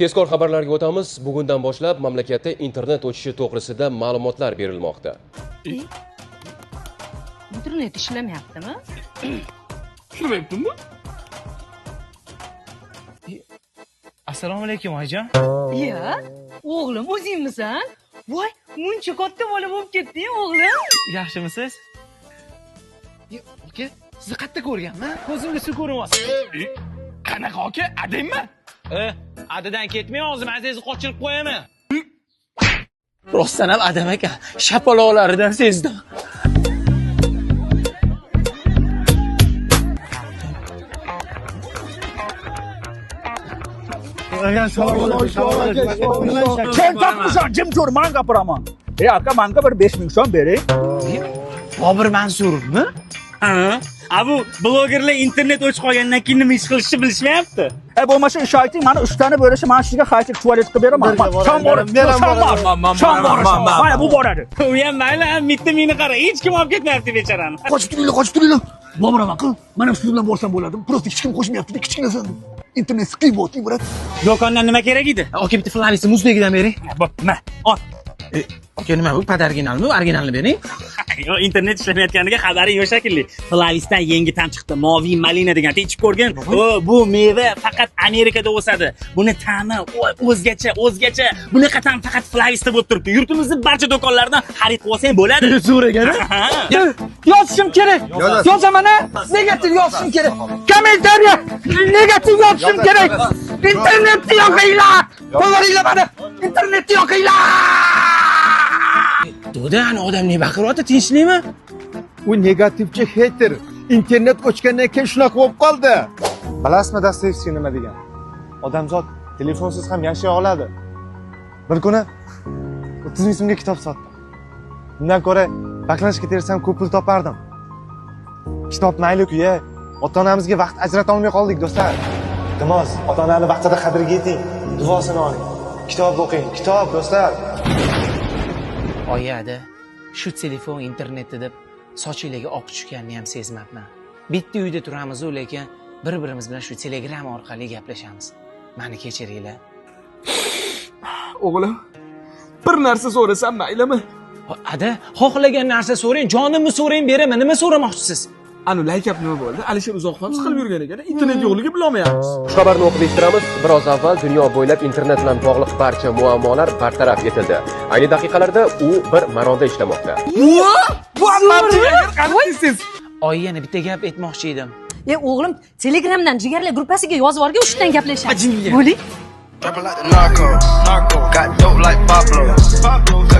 Tezkor xabarlarga o'tamiz. Bugundan boshlab mamlakatda internet o'chishi to'g'risida ma'lumotlar berilmoqda. Internet ishlamayaptimi? Ishlamayaptimi? Assalomu alaykum, oyijon. Iya, o'g'lim, o'zingmisan? Voy, muncha katta bola bo'lib ketding, o'g'lim. Yaxshimisiz? Aka, sizni qayerda ko'rganman? Ko'zimga suv ko'rinyapti. Qanaqa aka? Adangmi? Adidan ketmay, hozir mazangizni qochirib qo'yaman. Rostdan ham adam ekan. Shapaloqlaridan sezdim. Sen takmışsan, jim tur, man gapiraman. E aka, manga bir 5000 so'm bering. Bobur Mansurovmi? Ha, a bu blogerlar internet o'chib qolgandan keyin nima ish qilishni bilishmayapti. E bo'lmasa ish ayting, mana 3 tani bo'lishi, man sizga qaytib tualet qilib beraman. Shom boradi, shom bor. Shom bor, mana bu boradi. U ham mayli, mitti meni qara, hech kim olib ketmayapti bechorani. Qochib turinglar, qochib turinglar. Bobur aka, mana siz bilan borsam bo'ladi. Просто hech kim qo'shmayapti, kichkinasan. Internet siqib bo'tdi, brat. Do'kondan nima kerak edi? Aka, bitta Flavisni muzligidan bering. Bo'pti, ma, ol. Aka, nima bu? Padarginalmi? Originalni bering. Yo'q, internet ishlamayotganiga xabaring yo'q shekilli. Flavisdan yangi ta'm chiqdi. Moviy malina degan. Ichib ko'rgin. Bu meva faqat Amerikada o'sadi. Buni ta'mi o'zgacha, o'zgacha. Bunaqa ta'm faqat Flavisda bo'lib turibdi. Yurtimizning barcha do'konlaridan xarid qilib olsang bo'ladi. Zo'r ekan. Yozishim kerak. Yozaman a? Negativ yozishim kerak. Kommentariya negativ yozishim kerak. Internetni yoqinglar. Qo'yinglar mani. Internetni yoqinglar. Doda, ani odam ne baqiryapti, tinchlikmi? U negativchi hater. Internet o'chgandan keyin shunaqa bo'lib qoldi. Bilasizmi Dostoyevskiy nima degan? Odamzod telefonsiz ham yashay oladi. Bir kuni 30 ming so'mga kitob sotdim. Undan ko'ra baklashga tersam ko'p pul topardim. Kitob mayli-ku, ya. Ota-onamizga vaqt ajrata olmay qoldik, do'stlar. Iltimos, ota-onani vaqtida qadriga yeting, duosini oling. Kitob o'qing, kitob, do'stlar. Oyi, ada, shu telefon internetda deb sochinglarga oq tushganini ham sezmabman. Bitta uyda turamiz-u, lekin bir-birimiz bilan shu Telegram orqali gaplashamiz. Meni kechiringlar. O'g'lim, bir narsa so'rasam maylimi? Ada, xohlagan narsa so'rang, jonimni so'rang, beraman. Nima so'ramoqchisiz? Anu laykap nima bo'ldi? Alisher Uzoqov ham siqilib yurgan ekan, internet yo'qligi bilolmayapmiz. Xushxabarni o'qib eshittiramiz. Biroz avval dunyo bo'ylab internet bilan bog'liq barcha muammolar bartaraf etildi. Ayni daqiqalarda u bir maromda ishlamoqda. Bu qani siz? Oyi, yana bitta gap aytmoqchi edim. E o'g'lim, Telegramdan jigarlar gruppasiga yozib yuborgin, o'sha yerdan gaplashamiz. Bo'ling. Trapping like the narco, narco. Got dope like Pablo. Pablo.